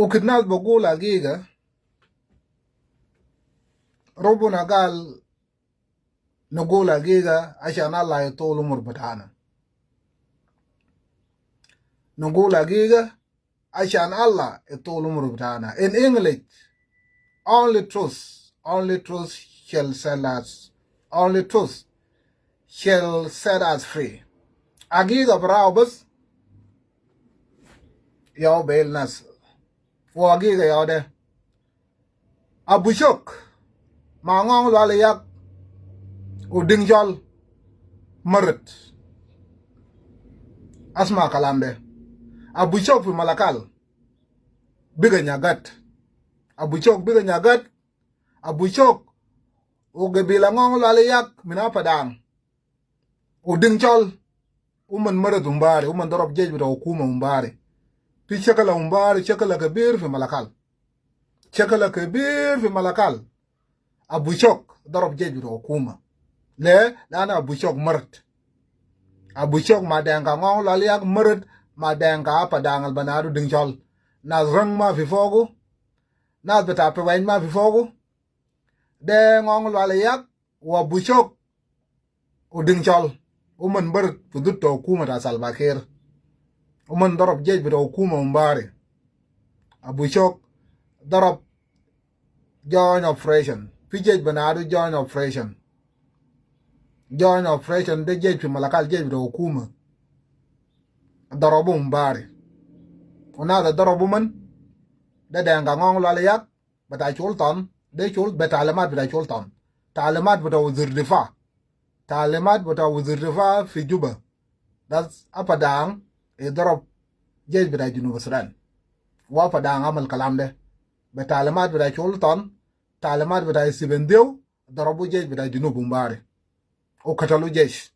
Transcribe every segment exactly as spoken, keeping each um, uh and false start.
Ukit nas bugul agiga, Rabuna gal nugul agiga ashan Allah itul umur bitana. Nugul agiga ashan Allah itul umur bitana. In English, only truth, only truth shall set us, only truth shall set us free. Agiga biraw bas, yaw bel nas. Wa agiga yaw de. Abu Shok, ma Ngong Lwal Yak, u Ding Chol, marat. Asma kalam de. Abu Shok fi Malakal biga nyagat. Abu Shok biga nyagat. Abu Shok, u gabila Ngong Lwal Yak min Apadang. U Ding Chol, uman marat Umbari, uman darab jesh bita hukuma Umbari. Fi shakala Umbari, shakala kabir fi Malakal. Shakala kabir fi Malakal. Abu Shok darab jesh bita hukuma. Le, lana Abu Shok marat. Abu Shok ma Denka Ngong Lwal Yak marat, ma Denka Apadang al banadu Ding Chol. Nas Rang ma fi fogu. Nas bita Paweny ma fi fogu. De Ngong Lwal Yak, wa Abu Shok, u Ding Chol, uman bar fi dud ta hukuma ta Salva Kiir. Uman darab jesh bita hukuma Umbari. Abu Shok darab joint operation. Fi jesh banadu joint operation. Joint operation de jesh fi Malakal jesh bita hukuma. Darabu Umbari. Wa nas darabu uman, de Denka Ngong Lwal Yak, bita Sultan, de Sul-, be talimat bita Sultan. Talimat bita wazir difa. Talimat bita wazir difa fi Juba. Das Apadang idarab jesh bita Junub Sudan. Wa Apadang amal kalam de. Be talimat bita Sultan, talimat bita Stephen Dew, darabu jesh bita Junub Umbari. U katalu jesh.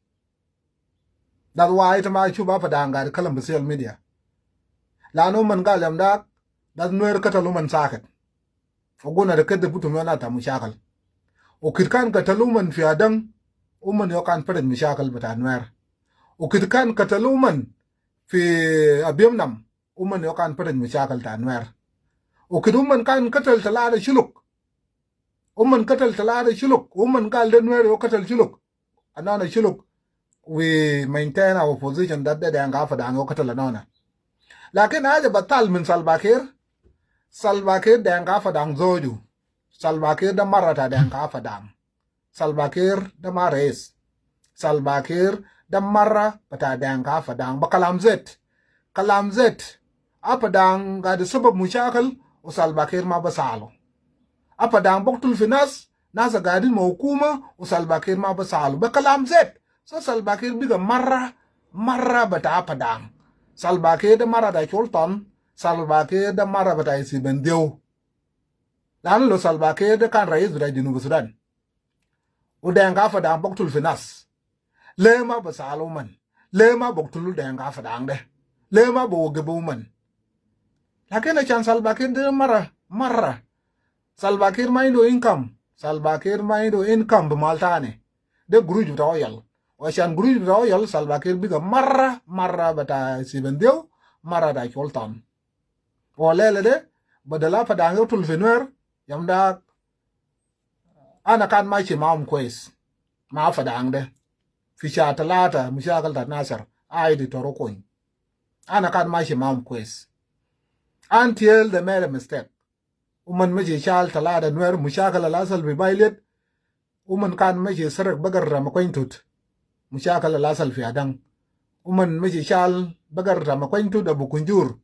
That's why ita ma shuf Apadang gaid kalam fi social media. Lanu uman gal yom dak, das Nuer katalu uman sakit. Wa gulna de kede bitum yom nas ta mushakil. Ukit kan katalu uman fi Adang, uman yaw kan fataj mushakil bita Nuer. Ukit kan katalu uman fi Abiemnom, uman yaw kan fataj mushakil ta Nuer. Ukit uman kan katal talata Shuluk. Uman katal talata Shuluk. Uman gal de Nuer yaw katal Shuluk. Anana Shuluk, we maintain our position that de Denka Apadang yaw katal anana. Lakin haja batal min Salva Kiir. Salva Kiir Denka Apadang zoju. Salva Kiir de mara ta Denka Apadang. Salva Kiir de ma rais. Salva Kiir de mara bita Denka Apadang. Be kalam zet. Kalam zet. Apadang gaid sabab mushakil, wa Salva Kiir ma basalu. Apadang buktul fi nas, nas gaidin ma hukuma, wa Salva Kiir ma basalu. Be kalam zet. So Salva Kiir biga mara, mara bita Apadang. Salva Kiir de mara ta Sultan, Salva Kiir de mara bita Stephen Dew. Lanu lo Salva Kiir de kan rais bita Junub Sudan, u Denka Apadang buktul fi nas, le ma basalu uman. Le ma buktul Denka Apadang de. Le ma bawagif uman. Lakin ashan Salva Kiir de mara, mara. Salva Kiir ma indu income. Salva Kiir ma indu income bi mal tani. De gurush bita oil. Wa ashan gurush bita oil, Salva Kiir biga mara, mara bita Stephen Dew, mara ta Sultan. Wa lela de, badal Apadang yaw tul fi Nuer, yom dak, ana kan mashi maum kwes. Ma Apadang de. Fi shar talata, mushakil ta Nasir, aidi toro kony. Ana kan mashi maum kwes. Until they made a mistake. Uman mashi shal talata Nuer, mushakil al asal fi Bailet. Uman kan mashi sarak bagar ta Makuaintut. Mushakil al asal fi Adang. Uman mashi shal bagar ta Makuaintut Abu Kunjur.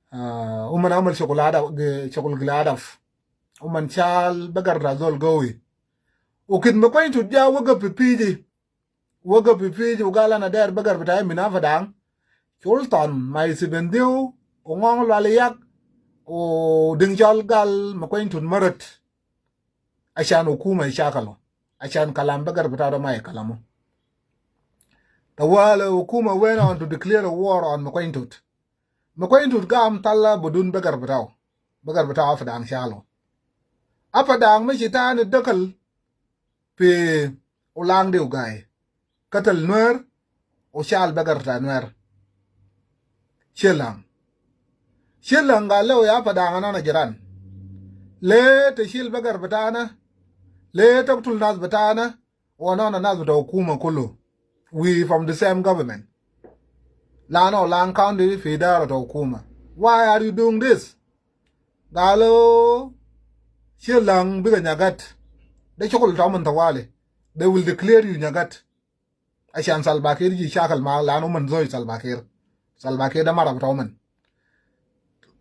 Ah, uman amal shokol adaf, ge-, shokol gil adaf. Uman shal bagar ta zol gawi. Ukit Makuaintut ja wagaf fi Fiji. Wagaf fi Fiji u gal ana dair bagar bitai min Apadang. Sultan ma Stephen Dew, u Ngong Lwal Yak, u Ding Chol gal Makuaintut marat. Ashan hukuma ishakalu. Ashan kalam bagar bitau de ma ikalamu. Tawali hukuma went on to declare a war on Makuaintut. Makuaintut gam tala budun bagar bitau. Bagar bitau Apadang shalu. Apadang mashi tani dakal fi Ulang Diugai. Katal Nuer, u shal bagar ta Nuer. Shelam. Shil lang gal le ya Padang anona jiran. Le te shil bagar bitana. Le te buktul nas bitana. Wanona nas bita hukuma kulu. We from the same government. Lano lang county fi idara ta hukuma. Why are you doing this? Galu shil lang biga nyagat. De shukul ta uman tawali. They will declare you nyagat. Ashan Salva Kiir ji shakal ma lano uman zoj Salva Kiir. Salva Kiir da mara bita uman.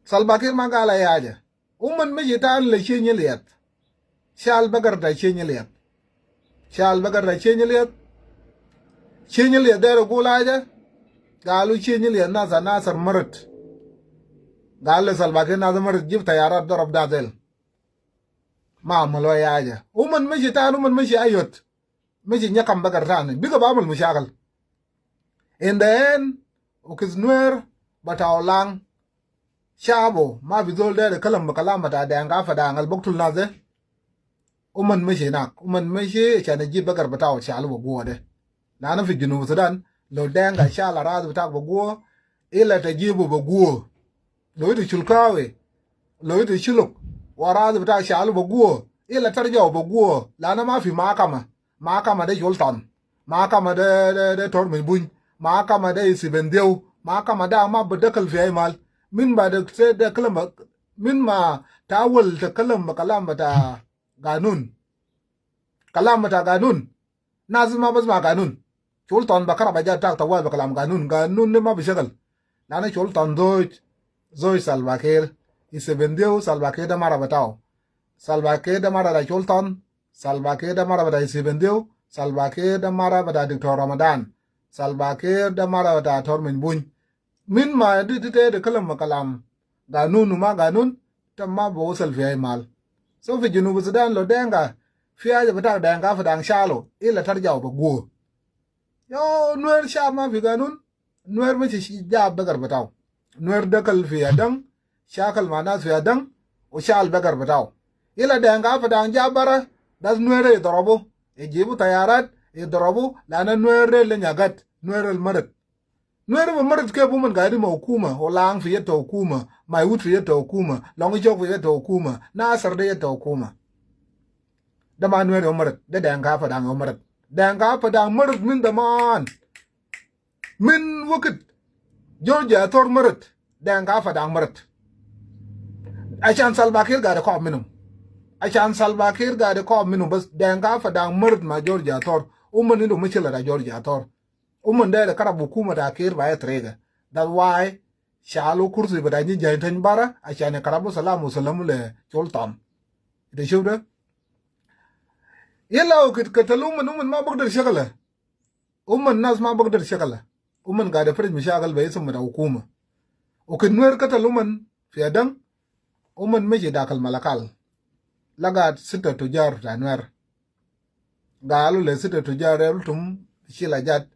Salva Kiir ma gal ay haja. Uman mashi tan le shin yaliyat. Shal bagar ta shin yaliyat. Shal bagar ta shin yaliyat. Shin yaliyat dera gul haja. Galu shin yaliyat nas Nasir marat. Gal le Salva Kiir nas marat jib tayarat darab da del. Ma amalu ay haja. Uman mashi tan, uman mashi ayot. Mashi nyakam bagar tani. Biga ba amal mushakal. In the end, ukit Nuer bita Ulang. Shabu, ma fi zol dera kalam bi kalam bita Deng Padang al buktul nas de. Uman mashi nak, uman mashi shan ijib bagar bitao shalu ba guwa de. Lano fi Junub Sudan, lo Deng shal araz bitak ba guwa, illa ta jibu ba guwa. Lo ita shulkawi, lo ita shuluk, wa araz bitak shalu ba guwa, illa tarjau ba guwa. Lano ma fi mahkama. Mahkama de Sultan. Mahkama de, de, de Tor Meny Buny. Mahkama de Stephen Thiaw. Mahkama de ma bi dakal fi ay mal. Min ba de, se de kalam ba, min ma ta awal ta kalam ba kalam bita ganun. Kalam bita ganun. Nas ma bisma ganun. Sultan ba kara ba ja tak tawali ba kalam ganun. Ganun de ma bi shakal. Lano Sultan zoj, zoj Salva Kiir. Stephen Thiaw, Salva Kiir de mara bitao. Salva Kiir de mara ta Sultan. Salva Kiir de mara bita Stephen Thiaw, Salva Kiir de mara bita Doctor Ramadan, Salva Kiir de mara bita Tor Meny Buny. Min ma di, di, di, di kalam ma kalam ganun ma ganun, ta ma ba wasal fi ay mal. So fi Junub Sudan lo Deng, fi haja bita Deng Padang shalu, illa tarjau ba guwa. Yo, Nuer shab ma fi ganun. Nuer mashi shi jab bagar bitao. Nuer dakal fi Adang, shakal ma nas fi Adang, u shal bagar bitao. Illa Deng Padang ja bara, das Nuer idarabu, ijibu tayarat, idarabu, lano Nuer de le nyagat, Nuer al marat. Nuer ba marat kef? Uman gaid ma hukuma, Ulang fi yad ta hukuma, Maiwut fi yad ta hukuma, Longchok fi yad ta hukuma, Nasir de yad ta hukuma. De ma Nuer ya marat, de Deng Padang ya marat. Deng Padang marat min zaman. Min wakit George Athor marat, Deng Padang marat. Ashan Salva Kiir gaid kob minum. Ashan Salva Kiir gaid kob minum, bas Deng Padang marat ma George Athor. Uman indu mushkila ta George Athor. Uman de kara hukuma ta Kiir ba ya trega. That's why shalu kursi bita Nyi Jain Tany bara, ashan karabu salam wa salamu le Sultan. Ita shuf de? Yalla wakit katalu uman, uman ma bagdar shakala. Uman nas ma bagdar shakala. Uman gaid farij mushakil be isum bita hukuma. Wakit Nuer katalu uman fi Adang, uman mashi dakal Malakal. Laga sitta tujar ta Nuer. Galu le sitta tujar de utum shil ajat.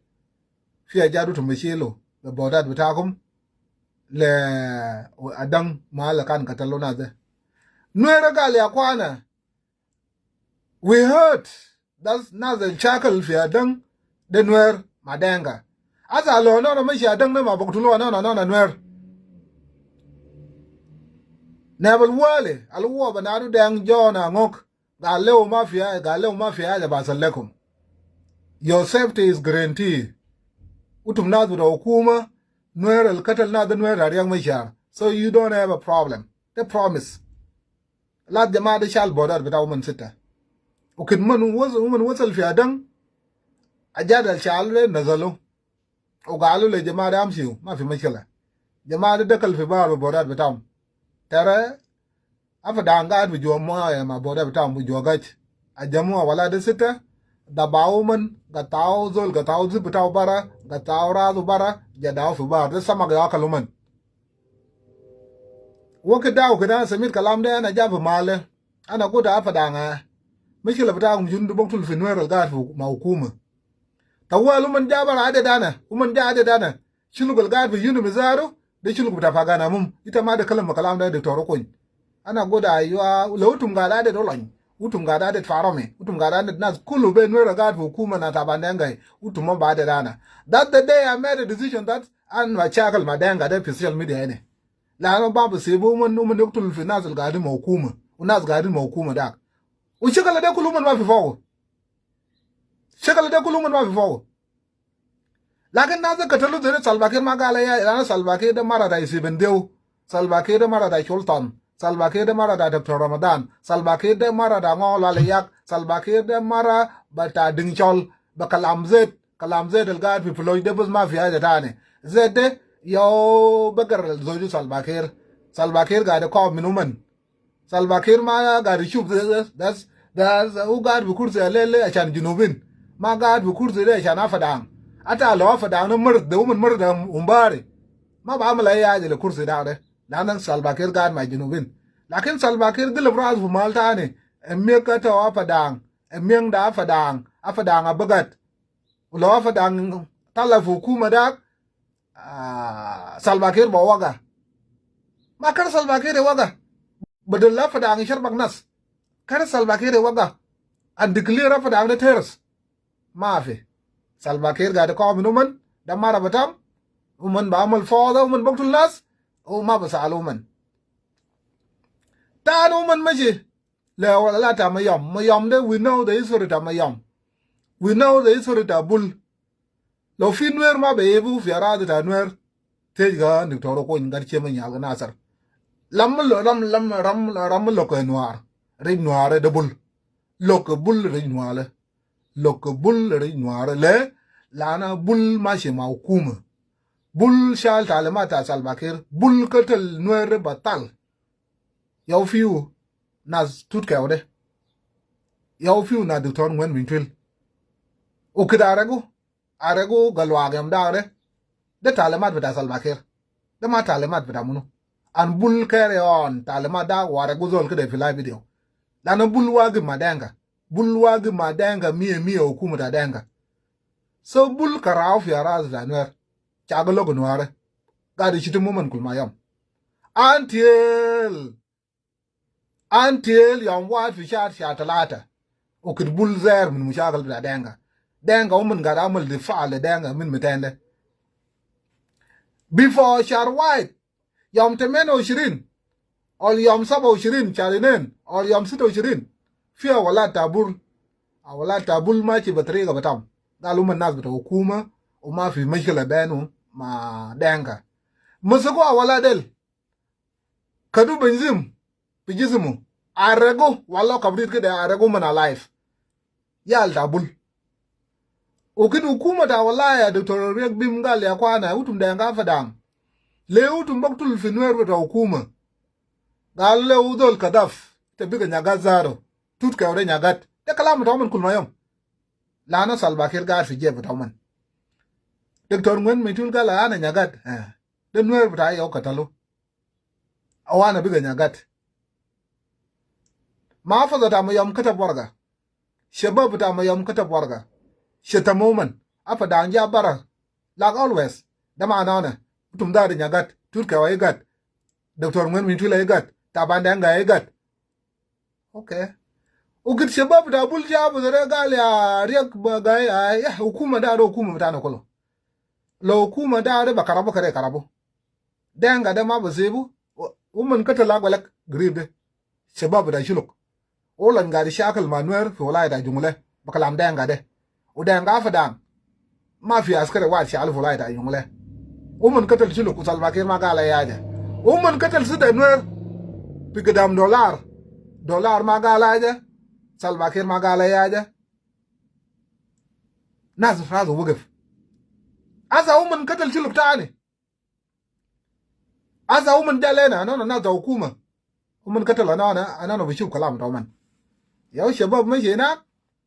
Fi ajat utum shilu. Be bodat bitakum. Le Adang ma le kan katalu nas de. Nuer gal ya kwana. We heard that nas al shakal fi Adang de Nuer ma Denga. Asa lo nona mashi Adang de ma baktulu nona, nona Nuer. Nebal wale, al wo banadu Deng John Angok. Gal lew ma fi, gal lew ma fi haja, basal lekum. Your safety is guaranteed. Utum nas bita hukuma, Nuer al katal nas de Nuer Riek Machar. So you don't have a problem. De promise. Lad jama de shal bodat bita uman sitta. Wakit uman was-, uman wasal fi Adang, ajat al shalu de nazalu. Wa galu le jama de amshiu, ma fi mushkila. Jama de dakal fi bahar be bodat bitam. Tara, Padang gaid fi jua maya ma bodat bitam fi jua gaj. Ajamu awlad de sitta, dabau uman, gatau zol, gatau zip bitau bara, gatau rasu bara, jadau fi bahar. De samak ya akal uman. Wakit de, wakit ana semiet kalam de, ana ja fi male. Ana gul Padang. Mushkila bitakum shunu? Intu baktul fi Nuer al gaid fi ma hukuma. Tawali uman ja bara aded ana, uman ja aded ana. Shuluk al gaid fi Unit Mizaro, de shuluk bita Pagan Amum. Ita ma de kalam ma kalam de Doctor Okony. Ana gul aywa, lo utum gaid aded Olony, utum gaid aded Farome, utum gaid aded nas kulu be Nuer al gaid fi hukuma na Taban Deng gai, utum ma ba aded ana. That the day I made a decision that ana ma shakal ma Denga de fi social media ene. Lanu ma bisibu uman, uman yuktul fi nas al gaidin ma hukuma. Wa nas gaidin ma hukuma dak. Wa shakal de kulu uman ma fi fogu. Shakal de kulu uman ma fi fogu. Lakin nas de katalu de Salva Kiir ma gal ya, lanu Salva Kiir de mara ta Stephen Dew. Salva Kiir de mara ta Sultan. Salva Kiir de mara ta Doctor Ramadan. Salva Kiir de mara ta Ngong Lale Yak. Salva Kiir de mara bata Ding Chol. Be kalam zet. Kalam zet al gaid fi Poloch de bas ma fi haja tani. Zet de, yau bagar zol Salva Kiir. Salva Kiir gaid kob min uman. Salva Kiir ma gaid shuf de, de, de, de, hu gaid fi kursi de le, le, ashan Junubin. Ma gaid fi kursi de ashan Apadang. Ata lo Apadang na mard de uman mard de umbari. Ma bi amal ay haja le kursi dak de. Lanu Salva Kiir gaid ma Junubin. Lakin Salva Kiir gilib ras fi mal tani. Emieng kata Apadang. Emieng da Apadang. Apadang a bagat. Wa lo Apadang tala fi hukuma dak, ah, Salva Kiir bi waga. Ma kede Salva Kiir waga. Badal Apadang sharba nas. Kede Salva Kiir waga. And declare Apadang de terrorist. Ma fi. Salva Kiir gaid kob min uman. De mara batam. Uman bi amal fawda, uman bi ktul nas. Wa ma bi salu uman. Tani uman mashi. Le wala ta Mayom. Mayom de, we know the history ta Mayom. We know the history ta Bul. Lo fi Nuer ma bi ebu fi aradi ta Nuer. Tej ga Doctor Okony gar chema nyal ga Nasir. Lam lo, lam, lam, lam, lam lo ke Nuer. Ri Nuer de Bul. Lo ke Bul ri Nuer le. Lo ke Bul ri Nuer le. Lanu Bul mashi ma hukuma. Bul shal talimat ta Salva Kiir. Bul katal Nuer batal. Yau fiu nas Tut Kew de. Yau fiu nas Doctor Nguyen Minh Thuy. Wa kede aregu, aregu galwag yom dak de. De talimat bita Salva Kiir. De ma talimat bita munu. And Bul carry on talimat dak wa aregu zol kede fi live video. Lanu Bul wagif ma Dinka. Bul wagif ma Dinka mia mia, hukuma ta Dinka. So Bul karau fi aradi ta Nuer. Shagulu Nuer. Gaid shitim uman kulu ma yom. Until Until yom wahid fi shahar, shahar talata. Wa kede Bul zair min mushakil bita Dinka. Dinka uman gaid amal difa le Dinka min miten de. Before shahar wahid, yom tamanin wa ishrin, or yom saba wa ishrin, shahar itnin, or yom sitta wa ishrin, fi awlad ta Bul. Awlad ta Bul mashi be tariga bitam. Galu uman nas bita hukuma, wa ma fi mushkila bainum ma Dinka. Musugu awlad del. Kadu benzin fi jismu. Aregu, wala kabrit kede aregu uman alive. Yal ta Bul. Wa kede hukuma ta wilaya Doctor Riek Bim gal ya kwana, utum Dinka Apadang. Le utum bi ktul fi Nuer bita hukuma. Gal le u zol kadaf, te biga nyagat zatu. Tut Kew de nyagat. De kalam ta uman kulu ma yom. Lanu Salva Kiir gaid fi jeb ta uman. Doctor Nguyen Minh Thuy gal ana nyagat. Eh. De Nuer bita yau katalu. Wa ana biga nyagat. Mahfaza ta Mayom katab warga. Shabab ta Mayom katab warga. Shatamu uman. Apadang ja bara. Like always. De ma ana ana. Utum da de nyagat. Tut Kew ay gat. Doctor Nguyen Minh Thuy ay gat. Taban Deng ay gat. Okay. Wa kede shabab ta Bul jabu zere gal ya Riek ba gai, ah, ya, hukuma da, da hukuma bitana kulu. Lo hukuma da, da bi karabu kede karabu. Dinka de ma bisibu, u-, uman katal agwal garib de. Shabab ta Shuluk. Ulan gaid shakal ma Nuer fi wilaya ta Jonglei. Bi kalam Dinka de. Wa Dinka Apadang. Ma fi askari wahid shal fi wilaya ta Jonglei. Uman katal Shuluk, Salva Kiir ma gal ay haja. Uman katal sitta Nuer. Fi gidam Dolar. Dolar ma gal haja. Salva Kiir ma gal ay haja. Nas rasu wagif. Asa uman katal Shuluk tani. Asa uman de lena, ana, ana nas ta hukuma. Uman katal ana, ana, ana, ana bishuf kalam ta uman. Yau shabab mashi hina,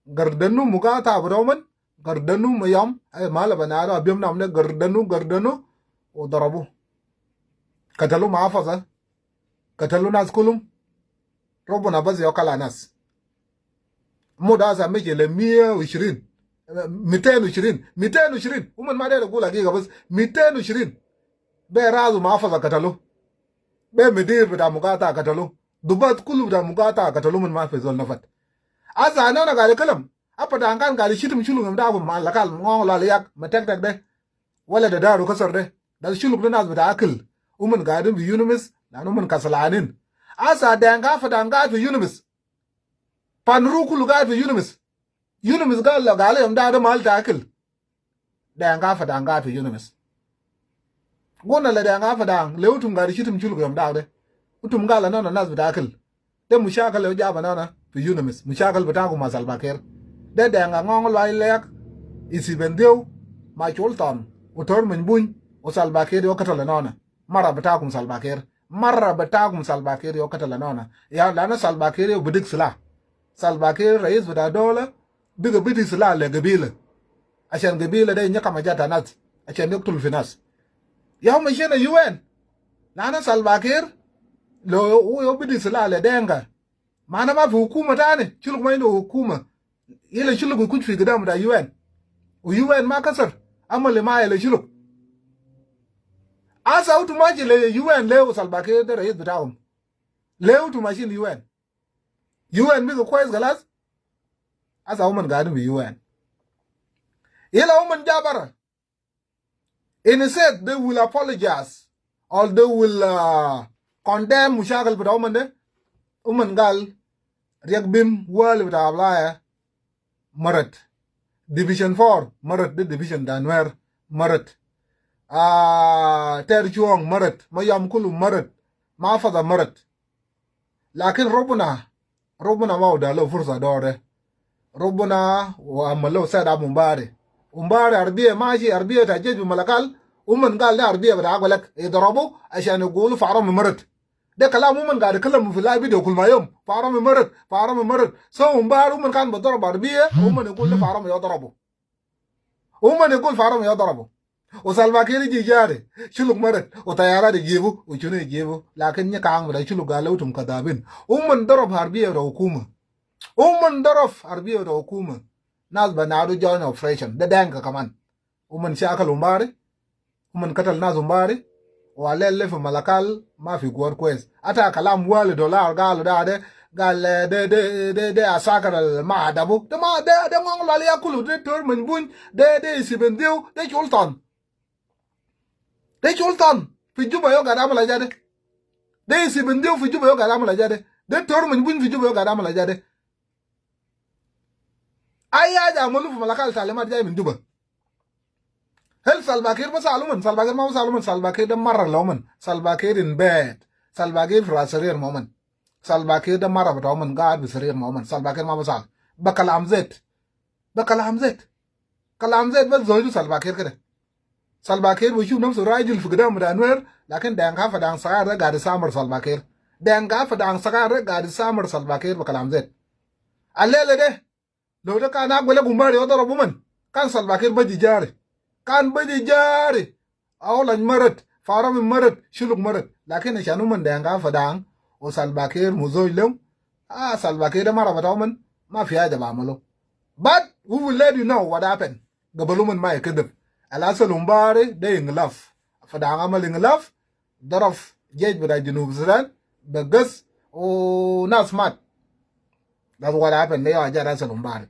gardanu mukata bita uman, gardanu Mayom, ay, mala banaro, abiyom nam ne gardanu, gardanu, wa darabu. Katalu Mahfaza, katalu nas kulum. Rabbuna bas yau kala nas. Mut asa mashi le mia wa ishrin. Miten wa ishrin. Miten wa ishrin. Uman ma der gul agiga bas. Miten wa ishrin. Be rasu Mahfaza katalu. Be mudir bita mukata katalu. Dubat kulu bita mukata katalu, uman ma fi zol nafat. Asa ana, ana gaid kalam. Apadang kan gaid shitim Shuluk yom da abu ma lakal Ngong Lale Yak, ma Tektek de. Wala da daru kasar de. Da Shuluk de nas bita akil. Uman gaadin fi UNMISS, lanu uman kasalanin. Asa Deng Gaa Fadang gaad fi UNMISS. Panru kulu gaad fi UNMISS. UNMISS gal, gal yom dagde mahal ta akil. Deng Gaa Fadang gaad fi UNMISS. Gulna le Deng Gaa Fadang, le utum gaad shitum Shuluk yom dagde. Utum gal nona nas bita akil. De mushakil yo jaba nona fi UNMISS. Mushakil bitakum ma Salva Kiir. De Deng Gaa Ngong Lual Yak, Isi Bentiu, ma Sultan, u Tor Many Buny, u Salva Kiir yo katal nona. Mara bitakum Salva Kiir. Mara bitakum Salva Kiir yo katal nona. Ya, lanu Salva Kiir yo bidig silah. Salva Kiir rais bita dola, biga bidi silah le gabila. Ashan gabila de nyakam ajat ta nas. Ashan yaktul fi nas. Ya huma shena UN. Lanu Salva Kiir, lo hu yo bidi silah le Deng Gaa. Ma ana ma fi hukuma tani, Shuluk ma indu hukuma. Ila Shuluk ikuj fi gidam ta UN. U UN ma kasar. Amal ma ila Shuluk. Asa utum mashi le UN le u Salva Kiir de rais bitahum. Le utum mashi le UN. UN biga kwes galas. Asa uman gaadin fi UN. Ila uman ja bara. Instead, they will apologize or they will uh, condemn mushakil bita uman de. Uman gal Riek Bim Wali bita Ablaya marat. Division four marat, de division ta Nuer marat. Ah, Ter Chuong marat, Mayom Kulu marat, Mahfaza marat. Lakin Rabbuna, Rabbuna ma uda lo fursa dor de. Rabbuna wa amal lo Said Abu Umbari. Umbari arbiya mashi, arbiya ta jesh bi Malakal, uman gal de arbiya bita agwelek, idarabu, ashan igulu Farom marat. De kalam uman gaad kalam fi live video kul ma yom. Farom marat, Farom marat. So Umbari uman kan bidarab arbiya, uman igul de Farom yo darabu. Uman igul Farom yo darabu. U Salva Kiir ji jari, Shuluk marat, u tayarat jibu, u shunu jibu. Lakin nya kang bita Shuluk gal utum kadabin. Uman darab arbiya bita hukuma. Uman darab arbiya bita hukuma. Nas bita nadu joint operation. De Deng Gaa kaman. Uman shakal Umbari. Uman katal nas Umbari. Wa lele fi Malakal, ma fi guwar kwes. Ata kalam Wali Dola gal da de, gal de, de, de, de asakar al ma adabu. De ma, de, de Ngong Lual Yak kulu, de Tor Many Buny, de, de Isi Bentiu, de Sultan. De Sultan. Fi Juba yo gaad amal aja de. De Isi Bentiu fi Juba yo gaad amal aja de. De Tor Many Buny fi Juba yo gaad amal aja de. Ai aja amalu fi Malakal talimat jai min Juba. Hel Salva Kiir ma salu uman, Salva Kiir ma salu uman, Salva Kiir de mara lo uman, Salva Kiir in bed, Salva Kiir fi ras sarir ma uman, Salva Kiir de mara bita uman gaad fi sarir ma uman, Salva Kiir ma salu. Be kalam zet. Be kalam zet. Kalam zet bes zol Salva Kiir kede. Salva Kiir bishuf nafsu rajil fi gidam bita Nuer, lakin Deng Gaa Fadang sagar de gaad samar Salva Kiir. Deng Gaa Fadang sagar de gaad samar Salva Kiir be kalam zet. Alele de, lo de kan agwelek Umbari yo darabu uman, kan Salva Kiir baji jari. Kan baji jari. Awlan marat, Farom marat, Shuluk marat. Lakin ashan uman Deng Gaa Fadang, u Salva Kiir muzoj lom. Ah, Salva Kiir de mara bita uman, ma fi haja bi amalu. But we will let you know what happened. Gabal uman ma ikedib. Al hasal Umbari de inqilab. Fadang amal inqilab. Darab jesh bita Junub Sudan. Be gas u nas mat. That's what happened. De ya haja al hasal Umbari.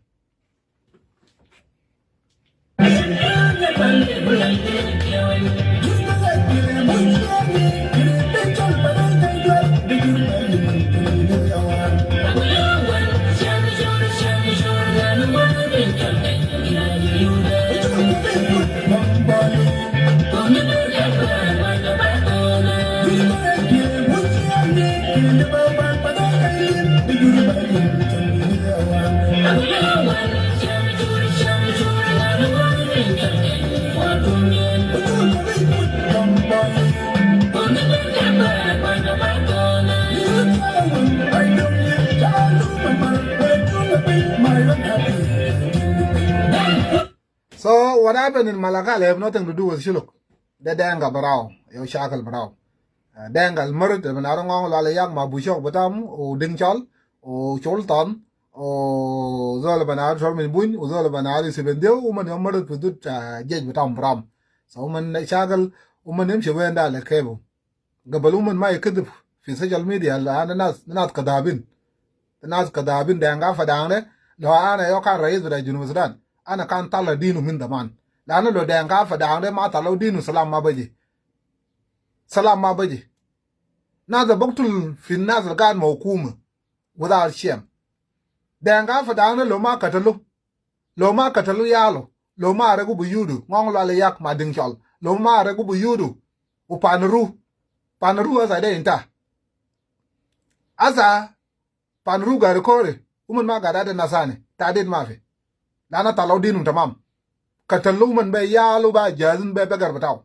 So what happened in Malakal have nothing to do with Shuluk. De Deng Gaa barau, yo shakal barau. Ah, Deng Gaa al marat, bita Ngong Lual Yak ma Bushok bitam, u Deng Chol, u Sultan, u zol bita Tor Many Buny, u zol bita Isi Bentiu, uman yo marat fi dud, ah, jesh bitam Farom. So uman shakal, uman yamshi wen da le kefu. Gabal uman ma ikedib fi social media, la ana nas, nas kadabin. Nas kadabin, Deng Gaa Fadang de, lo ana yo kan rais bita Junub Sudan, ana kan tala dinu min daman. Lanu lo Deng Gaa Fadang de ma tala dinu, salam ma baji. Salam ma baji. Nas de buktul fi nas al gaid ma hukuma without shame. Dinka fi dangna lo ma katalu. Lo ma katalu yalu. Lo ma regu buyutu. Ngong Lwal Yak ma Ding Chol. Lo ma regu buyutu. U Panru. Panru asa de inta. Asa Panru gari kore, uman ma gari de nasani, tadid ma fi. Lana talau dinum tamam. Katalu uman be yalu ba jazin be be gar batau.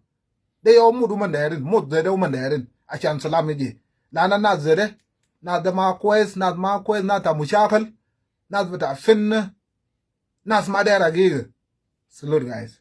De yau mut uman derin, mut zede uman derin. Ashan salam iji. Lana nas zede, nas de ma kwes, nas ma kwes, nas ta mushakil, nas bita finna, nas ma dera giga. Salute, guys.